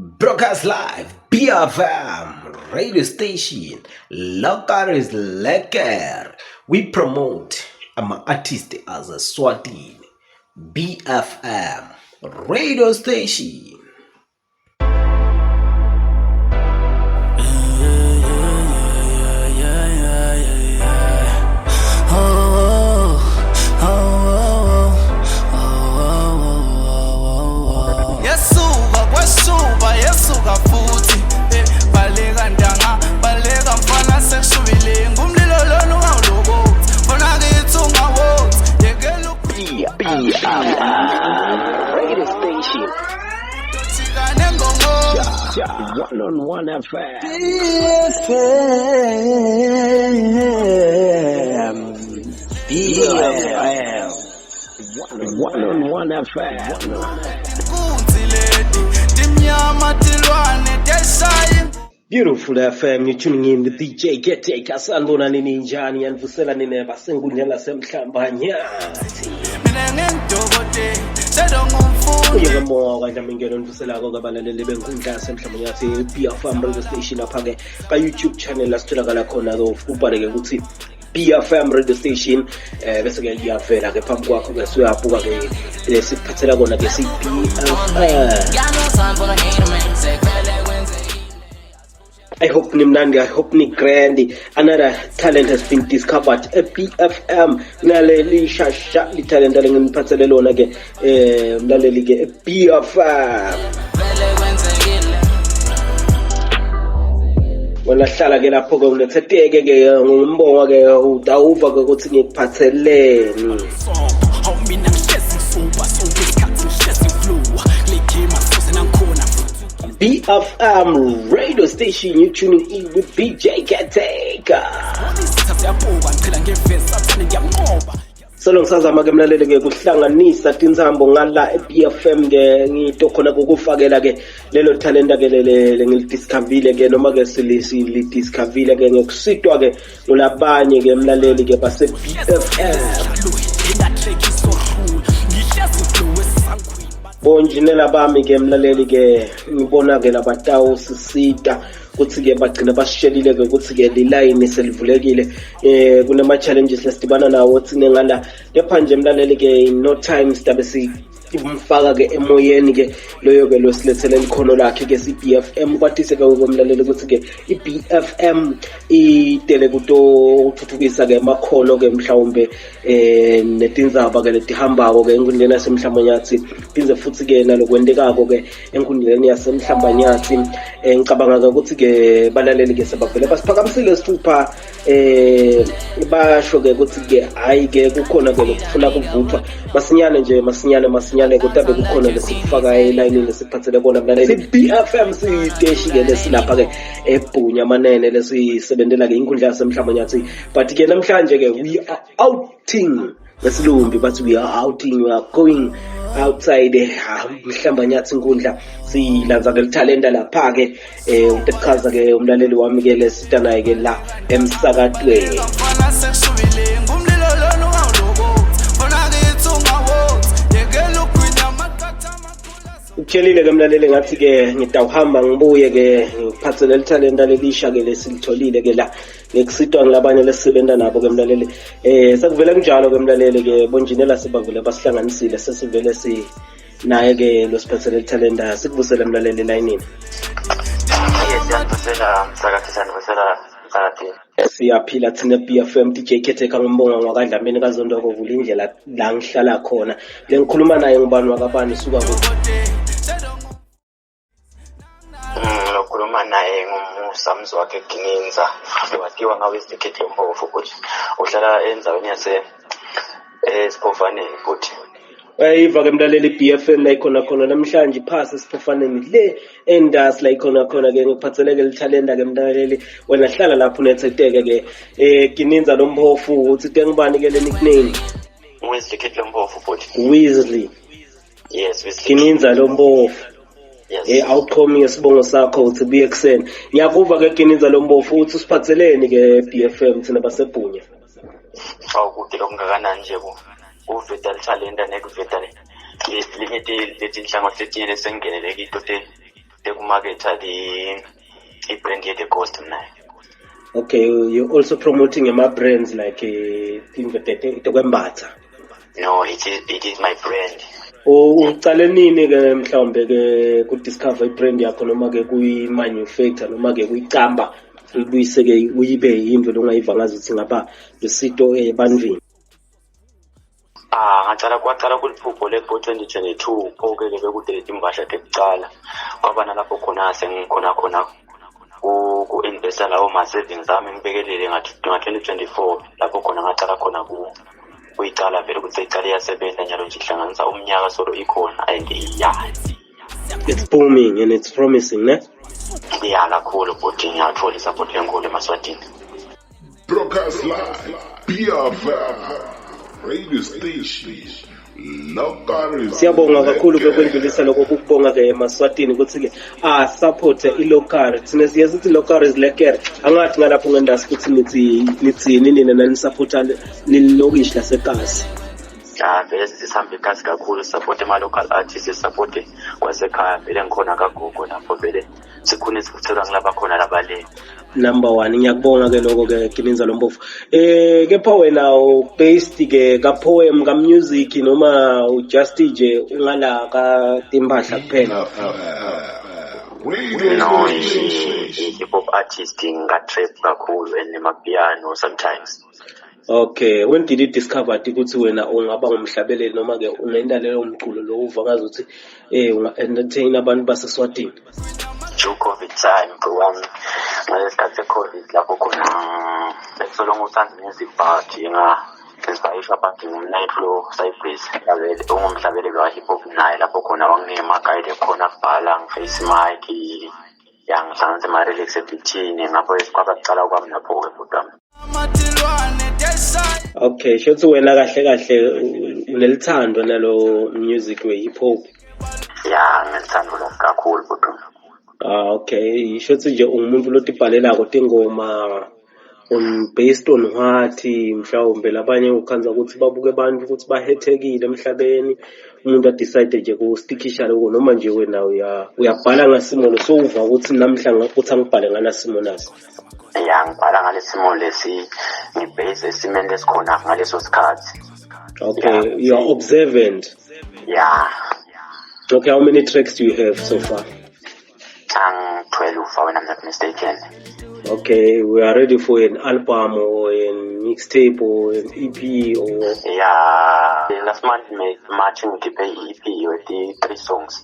Broadcast live, BFM radio station, Local is lekker. We promote ama artist as a Swatini. BFM radio station. Yesuka kweshuba yesuka futhi eh, baleka ntanga baleka mfana sekushubile ngumlilo lona ungawulokothi fona kithi ungawothi yekela Radio station. One on one FM. BFM. BFM. One on one FM. Beautiful FM, you're tuning in with DJ Geteka sanibonani ninjani yanivusela nine basenkundleni lasemhlambanyathi mina ngingidokotela selongumfundi uye kamoya kadlamingelo nivuselako kabalaleli benkundla yasemhlambanyathi BFM radio station lapha-ke ka-youtube channel la sitholakala khona-ke ubhale-ke ukuthi BFM radio station eh bese ke iyavela ke phambi kwakho ke suyabuka ke eh, sikuphathela kona ke si BFM I hope nimnandi, I hope ni grand. Another talent has been discovered at BFM. Naleli shasha li talent lenginiphathele lona ke eh mlaleli ke BFM. Wena hlala ke lapho ke unetheteke ke ngumbonga ke utawuva ke ukuthi ngikuphatheleni. BFM radio station you tuning in with BJ Caretaker. Solo ngisazama ke mlaleli ke kuhlanganisa tintsambo ngala e-BFM ke ngito khona kukufakela ke lelo talenta ke lele ngilidiscovile ke noma ke silidiscovile ke ngekusitwa ke ngulabanye ke mlaleli ke base BFM bonjinela bami ke mlaleli ke ngibona ke labatawusisita kuthi-ke bagcina basishelile-ke ukuthi-ke lilayini selivulekile eh kunama-challenges lesidibana nawo thine ngala kepha nje mlaleli-ke in no time sidabe umfaka ke emoyeni ke loyo ke losilethele likhono lakhe ke si-BFM kwatise ke komlaleli ukuthi ke i-BFM itele kuto uthuthukisa ke amakhono ke mhlawumbe eh netindzaba ke letihambako ke enkundleni yasemhlamonyathi phindze futhi ke nalokwentekako ke enkundleni yasemhlambanyathi eh ngicabanga ke ukuthi ke balaleli ke sebavele basiphakamisile isithupha eh basho ke ukuthi ke hayi ke kukhona ke lokufuna kuvuthwa masinyane nje masinyane masinyane kutabe kukhona lesikufaka elayinini sikuphathele kona mlaleli BFM siteshi ke lesilapha ke ebhunya manene lesisebentela ke inkundla yasemhlambanyathi but ke namhlanje ke we are outing ngesilumbi bathi we are outing we are going outside eh, mhlambanyathi inkundla silanza ke lithalenta lapha ke eh utechaza ke umlaleli wami ke lesita naye ke la emsakatweni Ukutshelile ke mlaleli ngathi ke ngitawuhamba ngibuye ke ngiphathe leli talenta lelisha ke lesilitholile ke la ngekusitwa ngilabanye lesisebenza nabo ke mlaleli eh sekuvele kunjalo ke mlaleli ke bonjinela sebavele basihlanganisile sesivele si naye ke losiphathele ithalenta sikuvusele mlaleli elayinini Yes, siyanivusela msakathi siyanivusela msakathi. siyaphila thina BFM DJ Khetheka ngombonga ngwakadlamini kaZondo kovula indlela la ngihlala khona le ngikhuluma naye ngubani wakabani suka kuphi Mm, lokhuluma naye ngumusa mzwakhe Gininza watiwa ngawe Kid Lombovu ukuthi uhlala endaweni yase esiphofaneni futhi Uyayiva ke mlaleli i-BFM la ikhona khona namhlanje iphasi esiphofaneni le endasi la ikhona khona ke ngikuphatheleke lithalenda ke mlaleli wena hlala lapho unetheteke ke eh Gininza Lombofu uthi tengibani ke le nickname Wesley Kid Lombofu futhi Weasley Yes, Wesley. Gininza Lombofu Yes. Eh awuqhomi ngesibongo sakho uthi buye ekuseni. Ngiyakuva ke Gininza Lombofu uthi usiphatheleni ke BFM thina basebhunya. Awukude lokungakanani nje ku kuveta lithalenta nekuveta letinye letinhlangothi letinye lesengingenele kito te tekuma kumaketha i-brand ye-The Ghost mna. Okay, you're also promoting ama-brands like tintfo tekwembatha. No, it is my brand. Ucale nini ke mhlawumbe ke ku-discover i-brand yakho, noma ke kuyi-manufacture, noma ke kuyicamba, uyibuyise ke uyibe yinto longayiva ngazuthi ngaba lusito ebantwini? Ah, ngacala, kwacala kuliphupho leko 2022 pho-ke ke bekude letimpahla tekucala, kwaba nalapho khona sengikhona khona ku-investa lawo ma-savings ami ngibekelele nga-2024, lapho khona ngacala khona kuyicala vele ukuthi seyicala iyasebenza nyalo nje, ihlanganisa umnyaka solo ikhona and ya. It's booming and it's promising, ne? Ya, kakhulu futhi ngiyathola i-support lenkulu emaswatini. Broadcast live, BFM Radio Station, local. Siyabonga kakhulu ke kwendlulisa lokho kukubonga ke emaswatini ukuthi ke a-support i-local. Thina siye sithi local is lekker. Angathi ngalapho ngendasi ukuthi nithi nithini nina nanisupporta lilokishi lasekasi. Ya, vele sisihambe ikasi kakhulu, sisupporte ama-local artists, sisupporte kwasekhaya. Vele ngikhona kagogo lapho, vele sikhune sivuthelwa ngilaba khona labale. Number one, ngiyakubonga ke lokho ke, Gininza Lombofu. Kepha wena based ke ka poem, ka music, noma just nje ungala ka timpahla kuphela? Radio No, Station. i-hip hop artist, nga-trap kakhulu and nemapiano sometimes. Okay, when did you discover ukuthi wena ungaba ngumhlabeleli, noma ke ungenta leyo mculo lo uva ngazuthi unga entertain abantu baseSwatini? Due COVID time, bro wami, ngalesikhathi se-COVID lapho khona bekusolongo uthanda music, but nga-inspirishwa abantu ngumNight Flow Cypress, vele ungumhlabeleli wa-hip hop naye, lapho khona wanginika ama-guide khona kubhala, ngi-face mic ya, ngihlanganise ama-lyrics ebhithini ngapho, kwaba kucala kwami lapho-ke, bhuti wami. Amatilwane desai. Okay, shothi wena kahle kahle unelithando nalo music we hip hop. Ya, ngilithando lokho kakhulu, bhuti wami. Ah, okay, shothi nje ungumuntu lotibhalelako tingoma on based on what? Mhlawumbe labanye ukhanza ukuthi babuke abantu ukuthi bahethekile emhlabeni, umuntu adecide nje kustikisha lokho, noma nje wena uyabhala ngasimo lo sowuva ukuthi namhla uthi angibhale nganasimo naso? Ya, ngibhala ngalesimo lesi, ngibhase esimeni lesikhona ngaleso sikhathi. Okay. Yeah. You are observant. Ya. Okay, how many tracks do you have so far? Ang-12, when I'm not mistaken. Okay, we are ready for an album or a mixtape or an EP or? Yeah, last month March ngikhiphe i-EP with the three songs.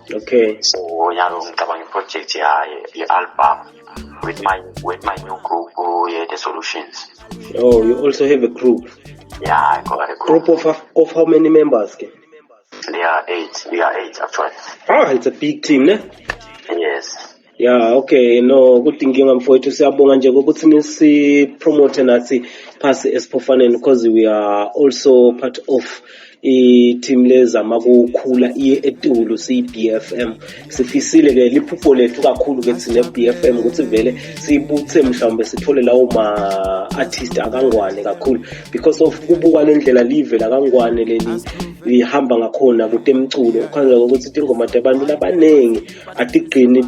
So nyalo ngicabanga i-project ya ye-album with my new group, yeah, The Solutions. Oh, you also have a group? Yeah, I got a group. Group of how many members ke? They are eight. We are eight, actually. Ah, it's a big team, ne? Yes. Yeah, okay, no, kudinginga mfowethu, siyabonga nje ukuthi nisi promote nathi phasi esiphofaneni, because we are also part of i-team lezama kukhula iye etulu siyi-BFM. Sifisile ke, liphupho lethu kakhulu ke thina BFM ukuthi vele siyibuthe, mhlawumbe sithole lawo ma-artist akangwane kakhulu, because of kubuka lendlela live lakangwane leli lihamba ngakhona kutemculo, ukhanza ukuthi tingoma tabantu labaningi atigcini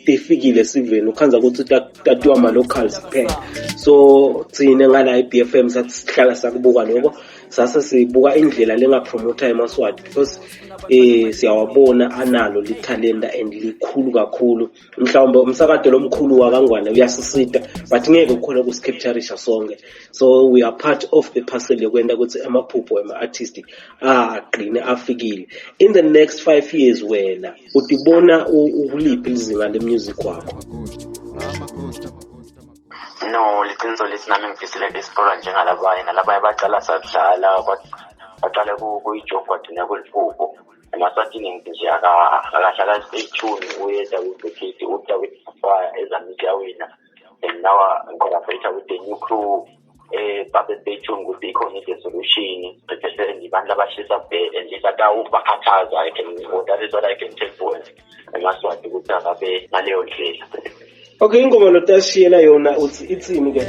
tifikile siveni, ukhanza ukuthi tatiwa ma-locals kuphela. So thina ngala i-BFM sathi sihlala sakubuka lokho, sase sibuka indlela lengapromotha emaswati, because siyawabona analo lithalenta and likhulu kakhulu. Mhlawumbe umsakato lomkhulu wakangwane uyasisita, but ngeke ukhona ukusicapturisha sonke, so we are part of the parcel yokwenta ukuthi amaphupho ema-artist agqine afikile. In the next 5 years, wena utibona ukuliphi lizinga le-music wakho? No, liqiniso lithi nami ngifisile isikolwa njengalabanye, nalabanye bacala sadlala, baqala kuyijoke, kwagcina kuliphupho. Emaswatini ngithi nje akahlala, stay tuned, uyeza with the kid, uta with fire ezama kuyawina, and now I'm collaborating with the new crew, babe stay tuned ukuthi ikhona i solution, especially abantu labashisa bhe and isatawubakhathaza. I can That is what I can tell for emaswati, ukuthi akabe ngaleyo ndlela. Okay, ingoma lotashiyela yona uthi ithini ke?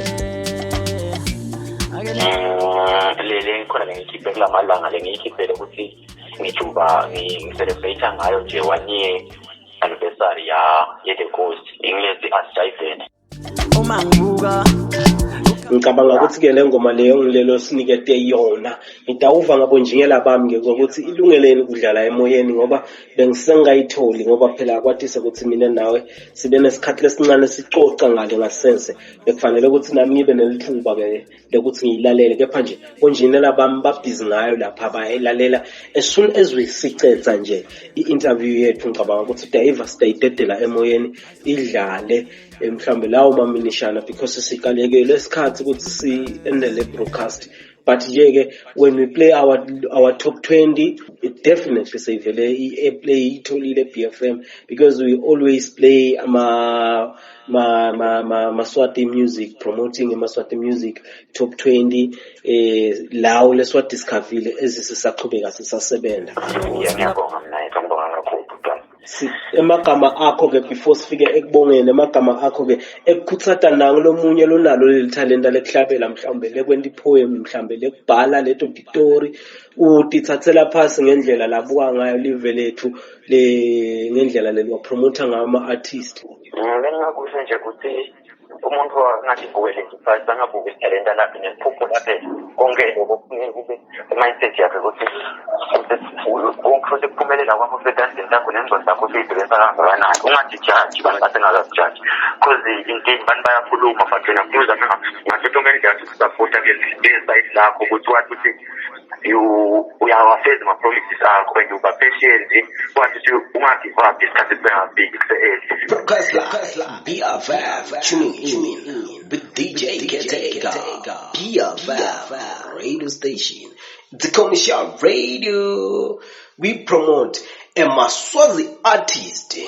Le khona lengiyikhiphe kulamalanga, lengiyikhiphele ukuthi ngijuba, ngicelebrate ngayo nje one year. anniversary ya ye-The Ghost, ingilesi asijayivene. Uma ngibuka. Ngicabanga ukuthi-ke le ngoma leyo ngilelo sinikete yona, ngitawuva ngabonjingela bami-ke ukuthi ilungeleni kudlala emoyeni, ngoba bengisengayitholi, ngoba phela kwatise ukuthi mina nawe sibe nesikhathi lesincane sicoca ngale ngasense. Bekufanele ukuthi nami ngibe nelithuba-ke lokuthi ngiyilalele, kepha nje bonjinela bami babhizi ngayo lapha, bayilalela as soon as we sicetha nje i-interview yethu. Ngicabanga ukuthi dayiva sidayidedela emoyeni idlale, mhlawumbe lawo maminishana, because sikalekele isikhathi ukuthi si-ende le broadcast. But nje-ke when we play our top 20, it definitely seyivele i-airplay itholile BFM, because we always play ama ma ma ma Maswati music, promoting Maswati music top 20, lawo lesiwadiscoverile ezisisaqhubeka sisasebenza. Ngiyabonga mina, ngibonga kakhulu bhuti. Emagama akho ke before sifike ekubongeni, emagama akho ke ekukhutsata nangulomunye lonalo leli talenta lekuhlabela, mhlawumbe lekwenta ipoem, mhlawumbe lekubhala leto titori, utithathela phasi ngendlela labuka ngayo live lethu le ngendlela leliwapromotha ngayo ama-artist. Bengingakusho nje ukuthi umuntu angazibukeli nje phasi, angabuki italenta lakhe neliphupho lakhe, konke lokho kufuneka kube i-mindset yakhe ukuthi konke futhi kuphumelela kwakho kusetandleni sakho nengcondo zakho usuyisebenzisa kangakanani. Ungazijaji, bantu basengakazijaji, because indeed bantu bayakhuluma, but wena kuze ngaso sonke indlela usapota kule side lakho ukuthi wathi ukuthi you uyawafeza ama-promises akho and uba patient, wathi ukuthi ungagive up isikhathi singafiki kuse-early. Broadcast Live, BFF, tuning in with DJ Caretaker, BFF radio station, the commercial radio. We promote a Maswazi artist,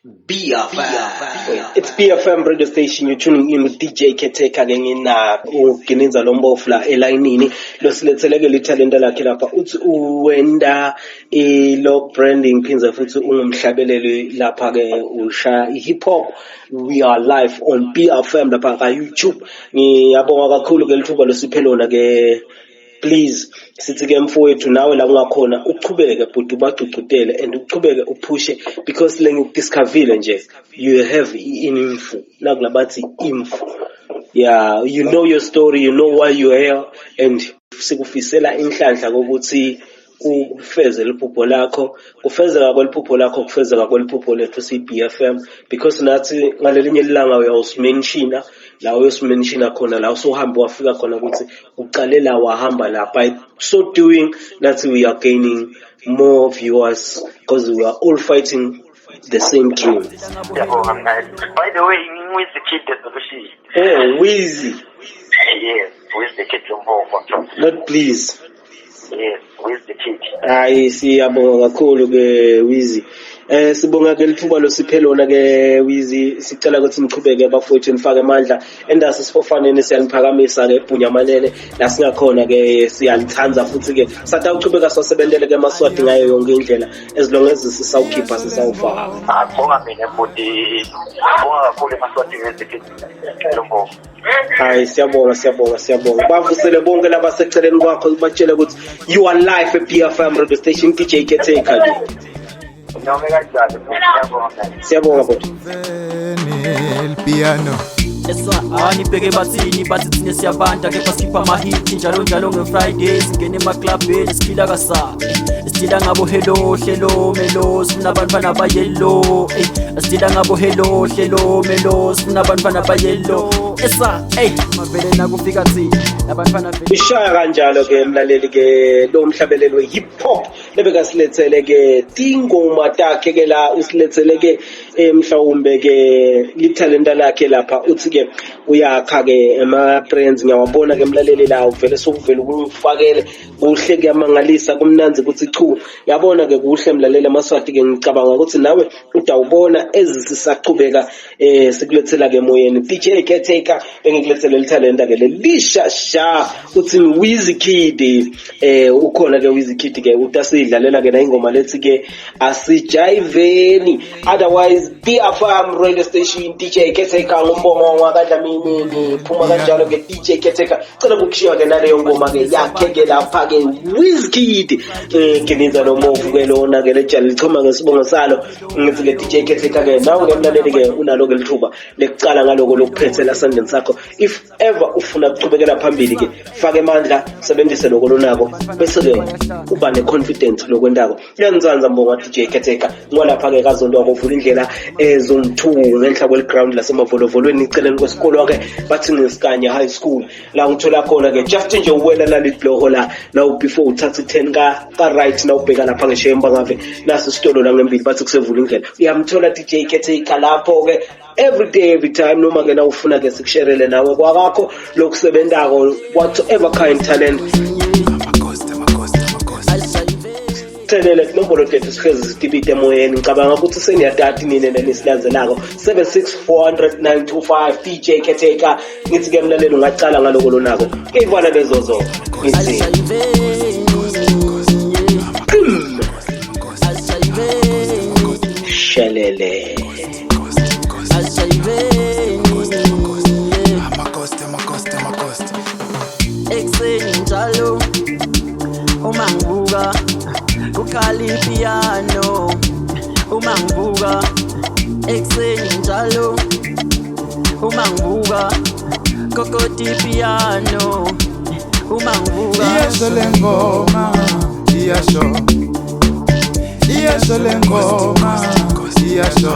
BFF. It's BFM radio station, you're tuning in with DJ Caretaker. Ke ngina uGininza Lombofu la elayinini, losiletheleke lithalenta lakhe lapha, uthi uwenda i-log branding, phindze futhi ungumhlabeleli lapha ke, ushaya i-hip hop. We are live on BFM lapha ka YouTube. Ngiyabonga kakhulu ke lithuba losiphe lona ke. Please, sithi ke mfowethu, nawe la ungakhona uchubeke bhuti, ubagcugcutele and uchubeke uphushe, because le ngikudiscoverile nje, you have i-info nakulabathi info, yeah, you know your story, you know why you here, and sikufisela inhlanhla kokuthi ufeze liphupho lakho. Kufezeka kweliphupho lakho kufezeka kweliphupho lethu siyi-BFM, because nathi ngalelinye ilanga uyawusimentiona la uyosimentiona khona, la usuhambe wafika khona, ukuthi uqale la wahamba la. By so doing, nathi we are gaining more viewers, because we are all fighting the same dream. Ngiyabonga mina. By the way, ngingu-Wiz Kid the Solution. Oh, Wizzy. Yes, Wiz the Kid Lombofu. Not please. Yes, Wiz the Kid. Hayi, siyabonga kakhulu ke Wizzy. Sibonga ke lithuba losiphe lona ke Wizzy, sicela ukuthi nichubeke bafowethu, nifake amandla endasi sifofaneni, siyaniphakamisa ke ebhunyamanene la singakhona ke, siyalithanda futhi ke satha uchubeka sasebentele ke eMaswati ngayo yonke indlela, as long as sisawukhipha sisawufaka. Ngibonga mina futhi, ngibonga kakhulu eMaswati Wiz the Kid Lombofu. Hayi, siyabonga, siyabonga, siyabonga. Bavusele bonke labaseceleni kwakho, batshele ukuthi you are live at BFM radio station, DJ Caretaker nje. Nome kanjani futhi, ngiyabonga mina. Siyabonga bhuti. El piano. Esa anibheke bathini, bathi thine siyabanda, kepha sikhipha amahithi njalo njalo nge-Friday, singene emaklabheni, siphila kasa sitila ngabo hello hlelo melo, sifuna abantwana bayelo, ey, sitila ngabo hello hlelo melo, sifuna abantwana bayelo, esa ey mavele nakufika thina labantwana vele. Ishaya kanjalo ke mlaleli ke lo mhlabeleli we-hip hop lebekasilethele ke tingoma takhe ke la, usilethele ke mhlawumbe ke lithalenta lakhe lapha, uthi ke uyakha ke ama-brands, ngiyawabona ke mlaleli la, uvele sokuvele ukufakele kuhle, kuyamangalisa, kumnanzi ukuthi chu, yabona ke kuhle mlaleli amaSwati ke, ngicabanga ukuthi nawe utawubona ezisisaqhubeka sikulethela ke emoyeni. DJ Caretaker bengikulethele lithalenta ke lelisha. Sha uthi Wizkid, ukhona ke Wizkid ke utasidlalela ke na ingoma lethi ke asijayiveni. Otherwise BFM radio station, DJ Khetheka ngumbongo wakaDlamini, ngiphuma kanjalo ke DJ Khetheka. Cela ukushiya ke naleyo ngoma ke yakhe ke lapha ke Wizkid, Giniza nomovu ke lona ke lejali lichoma ngesibongo salo. Ngithi ke DJ Khetheka ke nawe ke mlaleli ke unalo ke lithuba lekucala ngaloko lokuphethela esandleni sakho. If ever ufuna ukuchubekela phambili ke, fake amandla, sebenzise lokho lonako, bese ke uba ne-confidence lokwentako. Iyangisanza mbonga DJ Khetheka ngwalapha ke kaZondo kovula indlela ezone 2 ngenhla kweliground lasemavolovolweni iceleni kwesikolo ke bathi ngesikanye high school la ngithola khona ke, just nje uwela lalibloho la now before uthatha i-10 ka right na ubheka lapha ngesheya embangave, naso isitolo la ngembili bathi kusevula indlela. Uyamthola DJ Khetheka lapho ke every day, every time. Noma ke na ufuna ke sikusherele nawe kwakakho lokusebentako, whatever kind talent, thelele kunombolo tethu sihlezi sitibite emoyeni. Ngicabanga ukuthi seniyatati nine nenisilandzelako 76 400 925. DJ Khetheka ngithi ke mlaleli ungacala ngaloko lonako ivala lezozo, ngithi shelele. Ekuseni njalo uma ngivuka kukhala ipiano, uma ngivuka ekuseni njalo uma ngivuka kokoti ipiano, uma ngivuka. Iyasho le ngoma, iyasho, iyasho le ngoma, iyasho,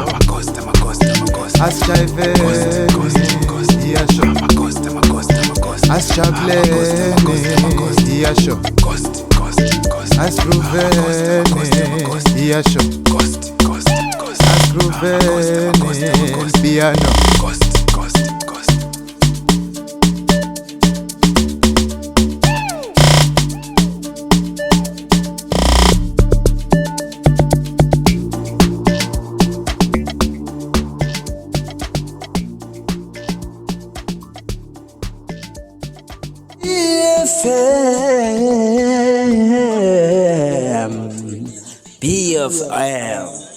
asijayiveni, iyasho, asijabuleni, iyasho, asigrooveni, iyasho, asigrooveni piano. BFM, BFM.